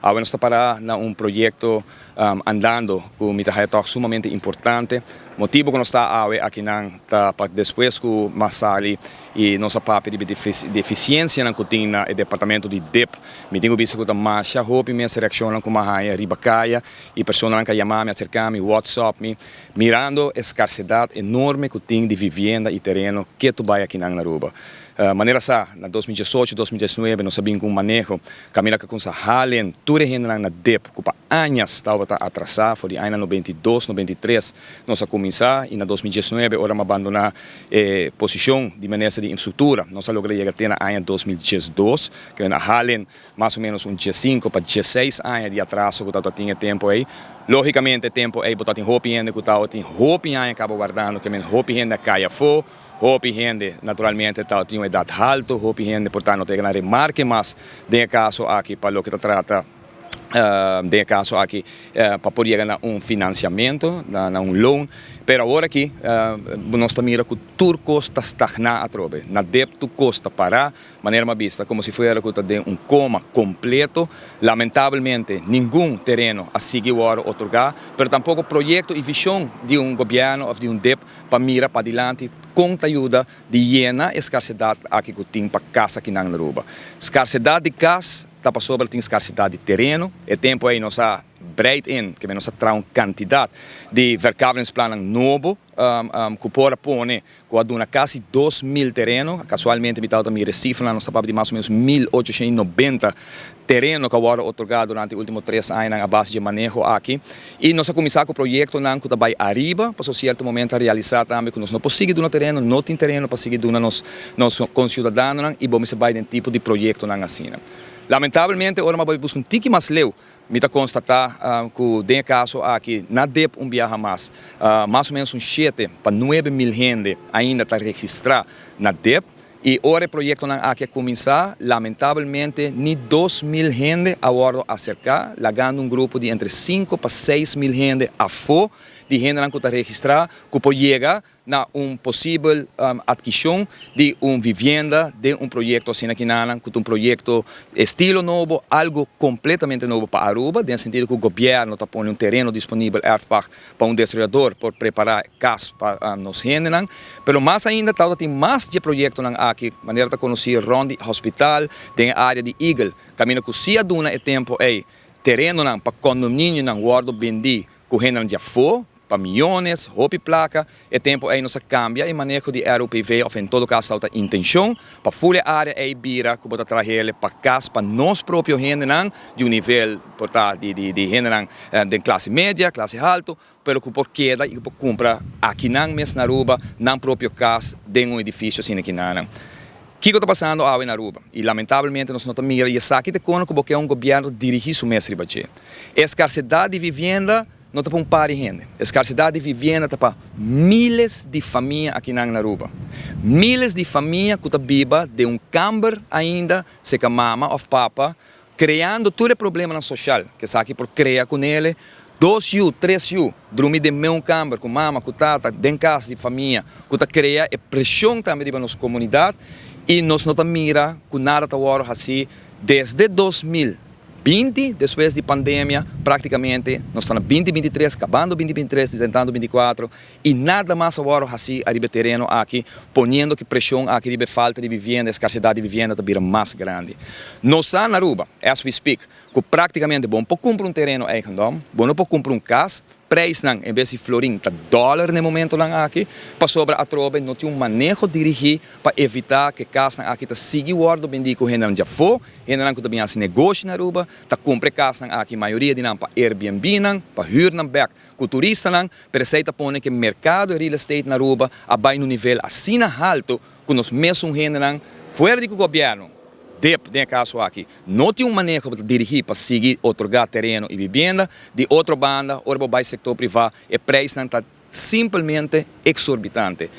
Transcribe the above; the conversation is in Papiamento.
Awe nos ta para na un proyecto andando cu mi ta haya toch sumamente importante. Motibo cu nos ta awe akinan ta pa despues cu m'a sali y nos a papia riba e deficiencianan cu tin na e departamento di dip. Mi tin cu bisa cu ta masha hopi mes reaccionnan cu m'a haya riba caya y personanan cu a yama mi, a acerca mi, whatsapp mi, mirando e scarsedad enorme cu tin di vivienda y tereno ketu bay akinan na Aruba. Manera sa, na 2018, 2019 nos a bin cu un maneho caminda cu a cuminsa halen tur e hendenan na dip cu pa añas tabata atrasa. For di añanan 92, 93 nos a cuminsa y na 2019, ora m'a abandona e posicion di minister di Infrastructura, nos a logra yega te na aña 2012, cu a halen mas o menos un 15 pa 16 aña di atraso cu tabatin e tempo ey. Logicamente, e tempo ey bo tabatin hopi hende cu tabatin hopi aña caba wardando, ke men hopi hende a cay afo. Hopi hende, naturalmente, tabatin un edad halto, hopi hende por tanto no ta remarke mas den e caso aki pa loke ta trata den e caso aki pa por yega na un financiamento, na un loan. Pero awor aki nos ta mira cu tur cos ta stagna atrobe. Na dip tur cos ta para, manera m'a bisa, como si fuera cu ta den un coma completo. Lamentablemente, ningun tereno a sigui wordo otorga, pero tampoco proyecto y vision di un gobierno of di un DIP pa mira padilanti con ta yuda di yena e scarsedad aki cu tin pa cas aki na Aruba. Scarsedad di cas ta pasobra tin scarsedad di tereno. E tempo ey nos a breid in, ke nos a traha un cantidad di verkavelingsplannen nobo cu por a pone cu a duna casi 2000 tereno. Casualmente mi tabata mira cifra, nos ta papia di mas o menos 1890 tereno cu a wordo otorga durante e ultimo 3 aña a base di maneho aki. Y nos a cuminsa cu proyectonan cu ta bay ariba, pa cierto momento a realisa tambe cu nos no por sigui duna tereno, no tin tereno pa sigui duna nos conciudadanonan y bo mester bay den tipo di proyectonan asina. Lamentablemente, ora m'a bay busca un tiki mas leu, mi ta constata cu den caso aki, na DIP un biaha mas, mas o menos un 7 pa 9 mil hende ainda ta registra na DIP. Y ora e proyectonan aki a cuminsa, lamentablemente, ni 2 mil hende a wordo acerca, lagando un grupo di entre 5 pa 6 mil hende afo di hendenan cu ta registra, cu por yega na un posibel adkisicion di un vivienda di un proyecto asina aki nan, cu un proyecto estilo nobo, algo completamente nobo pa Aruba, den sentido cu gobierno ta pone un tereno disponibel, erfpacht, pa un desaroyador por prepara cas pa nos hendenan. Pero mas ainda, tal tin mas di proyectonan aki, manera ta conoci rond di hospital, den area di Eagle, caminda cu si a duna e tempo ey terenonan pa condominionan wordo bendi cu hendenan di afo, pa miyones, hopi placa. E tempo ey nos a cambia e maneho di ROPV, of en todo caso ta intencion, pa full area ey bira cu bo ta trahele pa cas pa nos propio hendenan, di un nivel por ta di hendenan di clase media, clase halto, pero cu por keda y por cumpra akinan mes na Aruba nan propio cas den un edificio asina akinan. Kico ta pasando awe na Aruba? Y lamentablemente nos no ta mira y esaki ta con cu un gobierno dirigi su mes riba dje. Escarsedad di vivienda no ta pa un par di hende. Escarsedad di vivienda ta pa miles di famia aki na Aruba. Miles di famia cu ta biba den un camber ainda, serca mama of papa, creando tur e problema social cu esaki por crea cu ne. Dos yu, tres yu, drumi den mesun camber cu mama, cu tata, den cas di famia, cu ta crea e presion tambe di nos comunidad y nos no ta mira cu nada ta wordo haci desde 2020, despues di pandemia, practicamente, nos ta na 2023, cabando 2023, tentando 24, y nada mas a wordo haci ariba tereno aki, poniendo cu presion aki di falta di vivienda, escarsedad di vivienda ta bira mas grandi. Nos na Aruba, as we speak, cu practicamente bo no por cumpra un tereno eigendom, bo no por cumpra un cas, prijsnan en bes di florin ta dollar na momentonan aki, pasobra atrobe no tin un maneho dirigi pa evita cu casnan aki ta sigui wordo bendi cu hendenan di afo, hendenan cu ta bin haci negoshi na Aruba, ta cumpra casnan aki, mayoria di nan pa Airbnb nan, pa huur nan bek cu turistanan, pero esey ta pone cu mercado real estate na Aruba a bay na un nivel asina halto cu nos mesun hendenan fuera di cu gobierno, DIP, den caso aki, no tin un maneho dirigi pa sigui otorga tereno y vivienda. Di otro banda, ora bay sector priva, e prijsnan ta simplemente exorbitante.